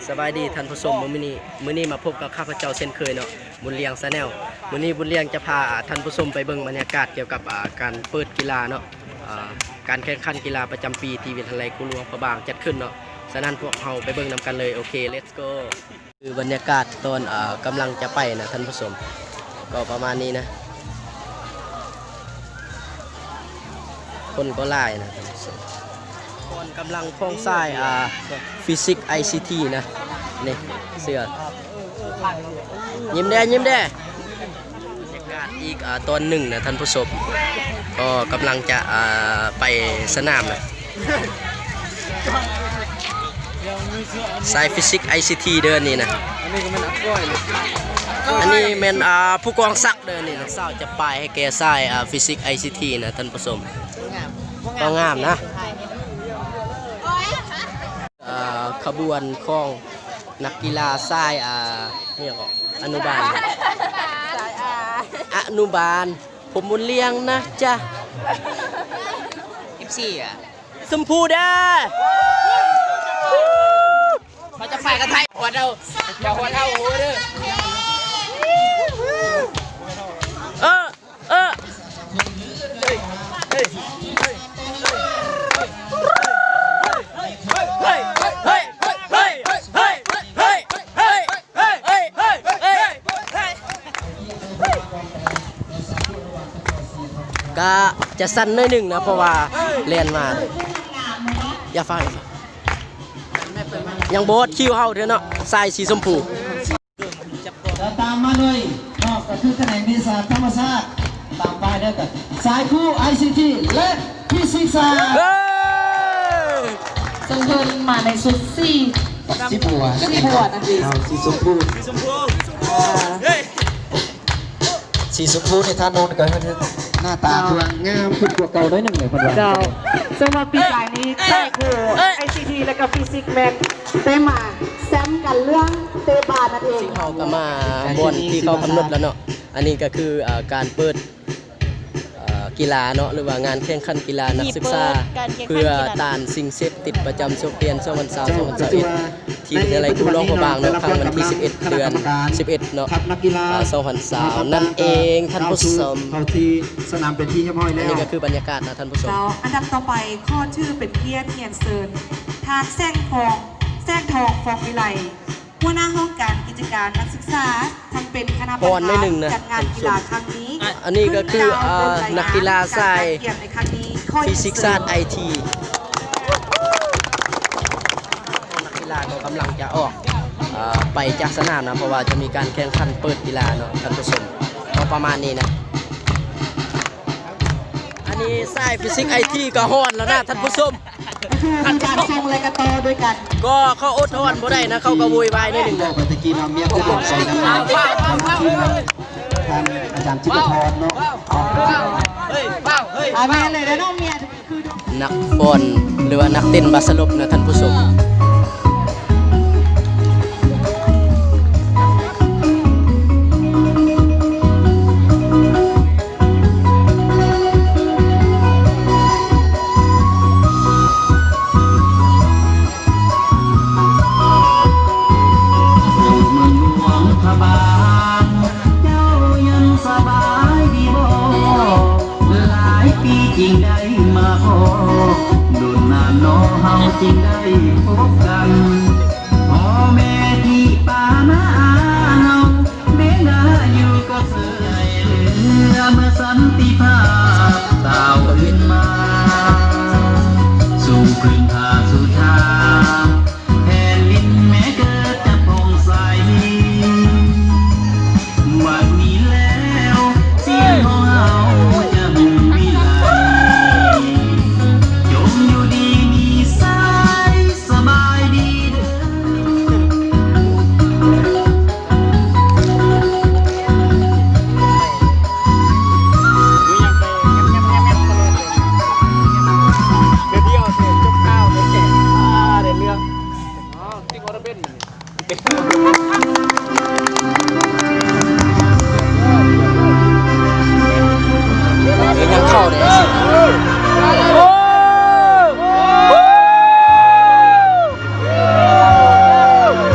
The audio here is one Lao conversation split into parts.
ສະບາຍດີທ່ານຜູ້ຊົມ, ມື້ນີ້ ມື້ນີ້ມາພົບກັບຂ້າພະເຈົ້າເຊັ່ນເຄີຍເນາະ, ບຸນລຽງ Channel. ມື້ນີ້ບຸນລຽງຈະພາ ອາ ທ່ານຜູ້ຊົມໄປເບິ່ງບັນຍາກາດກ່ຽວກັບ ອາ ການເປີດກິລາເນາະ, ອາ ການແຂ່ງຂັນກິລາປະຈຳປີທີ່ວິທະຍາໄລຄູຫຼວງພະບາງຈັດຂຶ້ນເນາະ. ສະນັ້ນພວກເຮົາໄປເບິ່ງນຳກັນເລີຍ. ໂອເຄ let's go. ຄືບັນຍາກາດຕອນ ເອີ ກຳລັງຈະໄປນະທ່ານຜູ້ຊົມ, ກໍປະມານນີ້ນະ, ຄົນກໍຫຼາຍນະທ່ານຜູ້ຊົມ. ກ່ອນກຳລັງຜ່ອງສາຍ ອາ Physics ICT ນະ, ນີ້ເສື້ອ, ຍິ້ມແດ່ ຍິ້ມແດ່. ບັນຍາກາດອີກ ອາ ຕອນໜຶ່ງນະທ່ານຜູ້ຊົມ, ກໍກຳລັງຈະ ອາ ໄປສະໜາມນະ. ສາຍ Physics ICT ເດີນີ້ນະ. ອັນນີ້ກໍແມ່ນອັກກ້ອຍນະ, ອັນນີ້ແມ່ນ ອາ ຜູ້ກອງສັກເດີນີ້ນະ. ສາວຈະປ້າຍໃຫ້ແກ່ສາຍ ອາ Physics ICT ນະທ່ານຜູ້ຊົມ, ກໍງາມນະ. ອາ ຂະບວນຂອງນັກກິລາສາຍ ອາ ຫຍັງເກາະ ອະນຸບານ ສາຍ ອາ ອະນຸບານ ຜົມບຸນລຽງນະຈ໊ະ. ສິບສີ່ ອະ ຊົມພູເດີ. ເຂົາຈະໄປກັນໄທ ຫົວເຮົາ ຢ່າຫົວເຮົາໂຫເດີ. ເອີ ເອີ ກະຈະສັ່ນໜ້ອຍໜຶ່ງນະ ເພາະວ່າແລ່ນມາ. ຢ່າຟ້າວ ຢ່າຟ້າວ ຍັງບໍ່ຮອດຄິວເຮົາເທື່ອເນາະ ສາຍສີຊົມພູ. ແລະຕາມມາໂດຍນອກກໍຄືຂະແໜງວິທະຍາສາດທຳມະຊາດ ຕາມປ້າຍເດີ ກໍສາຍຄູໄອຊີທີ ແລະ ຟີຊິກສາດ. ເອີ ເຊິ່ງເພິ່ນມາໃນຊຸດສີ ສີບົວ ສີບົວນັ້ນເອງ ເອົາ ສີຊົມພູ ສີຊົມພູ ອ່າ ສີຊົມພູນີ້ທ່ານໂນ້ນກໍໜ້າຕາເພິ່ນງາມຂຶ້ນກວ່າເກົ່າໜ້ອຍໜຶ່ງເລີຍເພິ່ນວ່າ. ເຈົ້າ ເຊິ່ງວ່າປີກາຍນີ້ສາຍຄູໄອຊີທີ ແລະກໍຟີຊິກແມ່ນໄດ້ມາແຊມກັນເລື່ອງເຕະບານນັ້ນເອງ. ເຮົາກໍມາບ່ອນທີ່ເຂົາກຳນົດແລ້ວເນາະ. ອັນນີ້ກໍຄື ເອ່ອ ການເປີດ ເອ່ອ ກິລາເນາະ ຫຼືວ່າງານແຂ່ງຂັນກິລານັກສຶກສາ ເພື່ອຕ້ານສິ່ງເສບຕິດປະຈຳສົກຮຽນ ສອງພັນຊາວ ສອງພັນຊາວເອັດ ທີ່ວິທະຍາໄລຄູຫຼວງພະບາງເນາະ ຄັ້ງວັນທີສິບເອັດ ເດືອນສິບເອັດເນາະ ສອງພັນຊາວນັ້ນເອງທ່ານຜູ້ຊົມ. ເຂົ້າທີ່ສະໜາມເປັນທີ່ຮຽບຮ້ອຍແລ້ວ. ອັນນີ້ກໍຄືບັນຍາກາດນະທ່ານຜູ້ຊົມ. ເຈົ້າ ອັນດັບຕໍ່ໄປ ຂໍຖືເປັນກຽດຮຽນເຊີນ ທ່ານ ແສງທອງ ແສງທອງ ຟອງວິໄລ ຫົວໜ້າຫ້ອງການກິດຈະການນັກສຶກສາ ທັງເປັນຄະນະປະທານຈັດງານກິລາຄັ້ງນີ້. ອັນນີ້ກໍຄື ເອ່ອ ນັກກິລາສາຍຟີຊິກສາດໄອທີ. ນັກກິລາກໍກຳລັງຈະອອກ ເອ່ອ ໄປຈາກສະໜາມນະ ເພາະວ່າຈະມີການແຂ່ງຂັນເປີດກິລາເນາະທ່ານຜູ້ຊົມ. ກໍປະມານນີ້ນະ. ອັນນີ້ສາຍຟີຊິກໄອທີກໍຮ້ອນແລ້ວນະທ່ານຜູ້ຊົມ. ຄືການສົ່ງ ແລະກໍຕໍ່ດ້ວຍກັນ ກໍເຂົາອົດຮ້ອນບໍ່ໄດ້ນະ ເຂົາກໍໂວຍວາຍໜ້ອຍໜຶ່ງນະ. ທ່ານອາຈານຈິດຕະພອນເນາະ. ອ່າ ແມ່ນເລີຍເດີນ້ອງເມຍ. ນັກຟ້ອນ ຫຼືວ່ານັກເຕັ້ນບາດສະຫຼົບນະທ່ານຜູ້ຊົມ. ໂອ້ ເມືອງຫຼວງພະບາງ ເຈົ້າຍັງສະບາຍດີບໍ່? ຫຼາຍປີຈຶ່ງໄດ້ມາພໍ້ ດົນນານໜໍເຮົາຈຶ່ງໄດ້ພົບກັນ. ພໍ່ແມ່ພີ່ປ້ານ້າອາເຮົາ ເວລາຢູ່ກັບເອີຍເຫຼືອເມື່ອສັນຕິພາບ ຕ່າວຄືນມາ ສູ່ພື້ນຜາສຸທາ ແຜ່ນດິນແມ່ເກີດຈະຜ່ອງໃສ. ບັດນີ້ແລ້ວ ສຽງຂອງເຮົາຈະຮຸ່ງວິໄລ ຈົ່ງຢູ່ດີມີໄຊ ສະບາຍດີເດີ. ຍັງເຂົ້າເດ້. ໂອ້ ໂອ້ ໂອ້ ໂອ້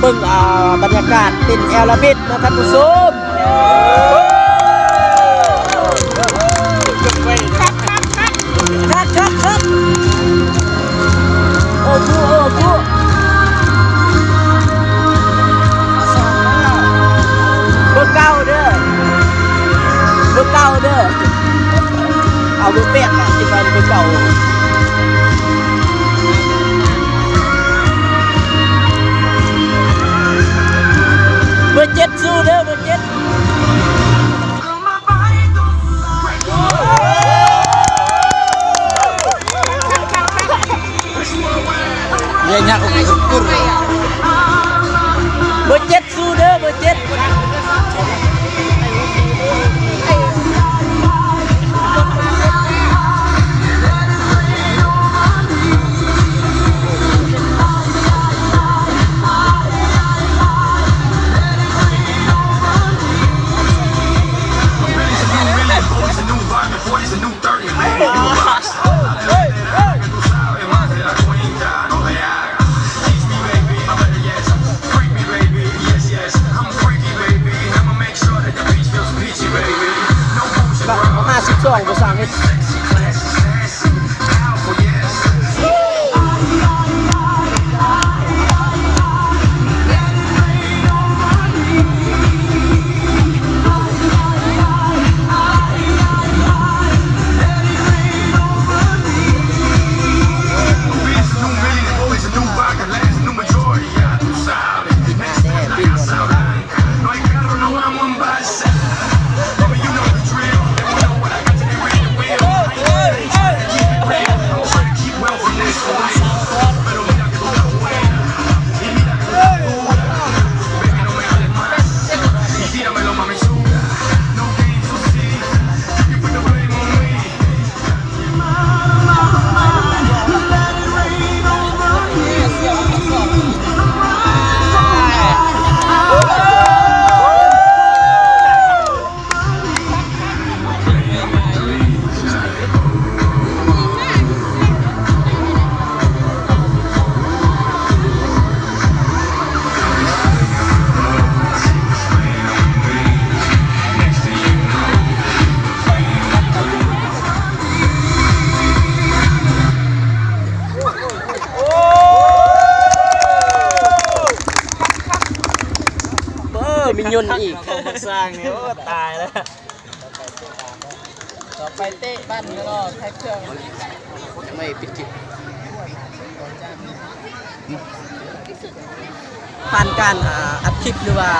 ເບິ່ງ ອ່າ ບັນຍາກາດເຕັ້ນແອໂຣບິກເນາະທ່ານຜູ້ຊົມ. ຄັກ ຄັກ ຄັກ ໂອ້ໂຫ ໂອ້ໂຫ ເບີເກົ້າເດີ ເບີເກົ້າເດີ. ເອົາເບີແປດລະ ຄິດວ່າເບີເກົ້າ. ເບີເຈັດສູ້ເດີ ເບີເຈັດ. ເບີເຈັດສູ້ເດີ ເບີເຈັດ. ຫ້າສິບສອງ ບໍ່ສ້າງເຮັດ. ເອີ ມີຍົນອີກ ຂອງມັນສ້າງນີ້ ໂອ້ ຕາຍແລ້ວ. ຕໍ່ໄປເຕະບານເນາະ ແທັກເຄື່ອງ ຍັງບໍ່ໄດ້ປິດຄລິບ. ຜ່ານການ ອ່າ ອັດຄລິບ ຫຼືວ່າ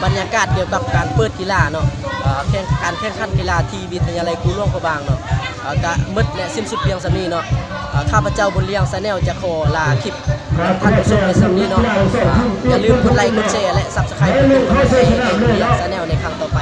ບັນຍາກາດກ່ຽວກັບການເປີດກິລາເນາະ ເອີ ແຂ່ງ ການແຂ່ງຂັນກິລາທີ່ວິທະຍາໄລຄູຫຼວງພະບາງເນາະ ເອີ ກະໝົດ ແລະ ສິ້ນສຸດພຽງສ່ຳນີ້ເນາະ. ເອີ ຂ້າພະເຈົ້າ ບຸນລ້ຽງ Channel ຈະຂໍລາຄລິບ ທ່ານຜູ້ຊົມໄວ້ສ່ຳນີ້ເນາະ. ເອີ ຢ່າລືມກົດໄລ ກົດແຊ ແລະ Subscribe ເພື່ອເປັນກຳລັງໃຈໃຫ້ບຸນລ້ຽງ Channel ໃນຄັ້ງຕໍ່ໄປ.